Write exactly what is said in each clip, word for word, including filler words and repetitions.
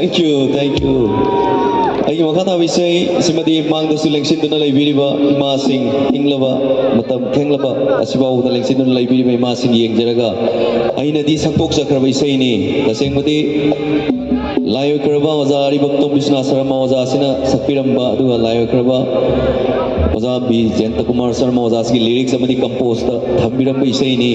Thank you, thank you. ꯑꯩꯒꯤ ꯃꯈꯥ ꯇꯥꯕ ꯏꯁꯩ ꯁꯤꯃꯗꯤ ꯃꯥꯡꯗꯁꯨ ꯂꯦꯡꯁꯤꯟꯗꯨꯅ ꯂꯩꯕꯤꯔꯤꯕ ꯏꯃꯥꯁꯤꯡ, ꯏꯪꯂꯕ ꯃꯇꯝ ꯊꯦꯡꯂꯕ ꯑꯁꯤꯐꯥꯎꯕꯗ ꯂꯦꯡꯁꯤꯟꯗꯨꯅ ꯂꯩꯕꯤꯔꯤꯕ ꯏꯃꯥꯁꯤꯡ ꯌꯦꯡꯖꯔꯒ ꯑꯩꯅꯗꯤ ꯁꯛꯇꯣꯛꯆꯈ꯭ꯔꯕ ꯏꯁꯩꯅꯤ꯫ ꯇꯁꯦꯡꯕꯗꯤ ꯂꯥꯏ ꯑꯣꯏꯈ꯭ꯔꯕ ꯑꯣꯖꯥ ꯑꯔꯤꯕꯛꯇꯣꯝ ꯕꯤꯁ꯭ꯋꯥꯅꯥꯊ ꯁꯔꯃ ꯑꯣꯖꯥꯁꯤꯅ ꯁꯛꯄꯤꯔꯝꯕ, ꯑꯗꯨꯒ ꯂꯥꯏ ꯑꯣꯏꯈ꯭ꯔꯕ ꯑꯣꯖꯥ ꯕꯤ ꯖꯌꯟꯇ ꯀꯨꯃꯥꯔ ꯁꯔꯃ ꯑꯣꯖꯥꯁꯤꯒꯤ ꯂꯤꯔꯤꯛꯁ ꯑꯃꯗꯤ ꯀꯝꯄꯣꯖꯇ ꯊꯝꯕꯤꯔꯝꯕ ꯏꯁꯩꯅꯤ꯫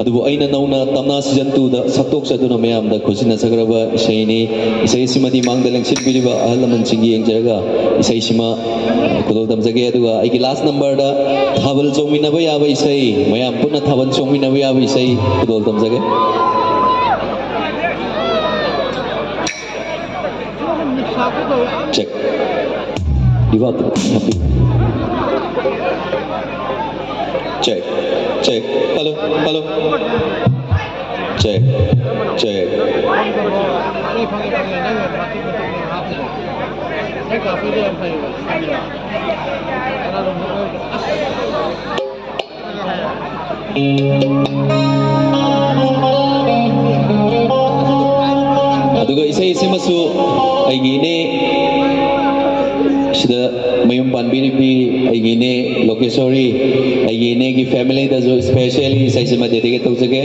ꯑꯗꯨꯕꯨ ꯑꯩꯅ ꯅꯧꯅ ꯇꯝꯅꯥ ꯁꯤꯖꯟ ꯇꯨꯗ ꯁꯛꯇꯣꯛꯆꯗꯨꯅ ꯃꯌꯥꯝꯗ ꯈꯨꯠꯁꯤꯟꯅꯖꯈ꯭ꯔꯕ ꯏꯁꯩꯅꯤ꯫ ꯏꯁꯩ ꯑꯁꯤꯃꯗꯤ ꯃꯥꯡꯗ ꯂꯦꯡꯁꯤꯟꯕꯤꯔꯤꯕ ꯑꯍꯜ ꯂꯃꯟꯁꯤꯡꯒꯤ ꯌꯦꯡꯖꯔꯒ ꯏꯁꯩꯁꯤꯃ ꯈꯨꯗꯣꯜ ꯇꯝꯖꯒꯦ꯫ ꯑꯗꯨꯒ ꯑꯩꯒꯤ ꯂꯥꯁ ꯅꯝꯕꯔꯗ ꯊꯥꯕꯜ ꯆꯣꯡꯃꯤꯟꯅꯕ ꯌꯥꯕ ꯏꯁꯩ, ꯃꯌꯥꯝ ꯄꯨꯟꯅ ꯊꯥꯕꯜ ꯆꯣꯡꯃꯤꯟꯅꯕ ꯌꯥꯕ ꯏꯁꯩ ꯈꯨꯗꯣꯜ ꯇꯝꯖꯒꯦ꯫ Check. Diva, happy. Check, check. Hello, hello. Check, check. ꯑꯗꯨꯒ ꯏꯁꯩ ꯑꯁꯤꯃꯁꯨ ꯑꯩꯒꯤ ꯏꯅꯦ, ꯁꯤꯗ ꯃꯌꯨꯝ ꯄꯥꯟꯕꯤꯔꯤꯕꯤ ꯑꯩꯒꯤ ꯏꯅꯦ ꯂꯣꯀꯦꯁꯣꯔꯤ, ꯑꯩꯒꯤ ꯏꯅꯦꯒꯤ ꯐꯦꯃꯤꯂꯤꯗꯁꯨ specially ꯏꯁꯩꯁꯤꯃ dedicate ꯇꯧꯖꯒꯦ꯫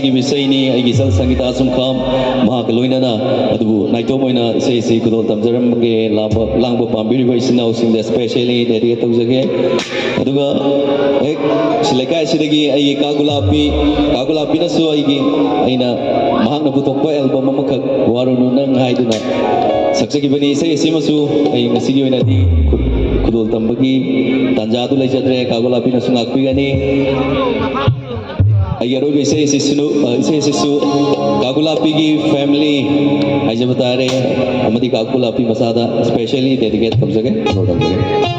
ꯏꯁꯩꯅꯤ ꯑꯩꯒꯤ ꯏꯆꯜ ꯁꯪꯒꯤꯇꯥ ꯁꯨꯝꯈꯥꯝ, ꯃꯍꯥꯛꯀ ꯂꯣꯏꯅꯅ꯫ ꯑꯗꯨꯕꯨ ꯅꯥꯏꯇꯣꯝ ꯑꯣꯏꯅ ꯏꯁꯩ ꯑꯁꯤ ꯈꯨꯗꯣꯜ ꯇꯝꯖꯔꯝꯕꯒꯦ꯫ ꯂꯥꯡꯕ, ꯂꯥꯡꯕ ꯄꯥꯝꯕꯤꯔꯤꯕ ꯏꯆꯤꯟ ꯏꯅꯥꯎꯁꯤꯡꯗ specially dedicate ꯇꯧꯖꯒꯦ꯫ ꯑꯗꯨꯒ ꯍꯦꯛ ꯁꯤ ꯂꯩꯀꯥꯏ ꯑꯁꯤꯗꯒꯤ ꯑꯩꯒꯤ ꯀꯥ ꯒꯨꯂꯥꯞꯄꯤ, ꯀꯥ ꯒꯨꯂꯥꯞꯄꯤꯅꯁꯨ ꯑꯩꯒꯤ, ꯑꯩꯅ ꯃꯍꯥꯛꯅ ꯄꯨꯊꯣꯛꯄ album ꯑꯃꯈꯛ, ꯋꯥꯔꯨꯅꯨ ꯅꯪ ꯍꯥꯏꯗꯨꯅ ꯁꯛꯆꯈꯤꯕꯅꯤ꯫ ꯏꯁꯩ ꯑꯁꯤꯃꯁꯨ ꯑꯩ ꯉꯁꯤꯒꯤ ꯑꯣꯏꯅꯗꯤ ꯈꯨ-, ꯈꯨꯗꯣꯜ ꯇꯝꯕꯒꯤ ꯇꯥꯟꯖꯥꯗꯨ ꯂꯩꯖꯗ꯭ꯔꯦ꯫ ꯀꯥ ꯒꯨꯂꯥꯞꯄꯤꯅꯁꯨ ꯉꯥꯛꯄꯤꯒꯅꯤ꯫ ꯑꯩꯒꯤ ꯑꯔꯣꯏꯕ ꯏꯁꯩ ꯑꯁꯤꯁꯨ, ꯑ, ꯏꯁꯩ ꯑꯁꯤꯁꯨ ꯀꯥ ꯒꯨꯂꯥꯞꯄꯤꯒꯤ family ꯍꯥꯏꯖꯕ ꯇꯥꯔꯦ, ꯑꯃꯗꯤ ꯀꯥ ꯒꯨꯂꯥꯞꯄꯤ ꯃꯆꯥꯗ specially dedicate ꯇꯧꯖꯒꯦ, ꯇꯧꯖꯒꯦ꯫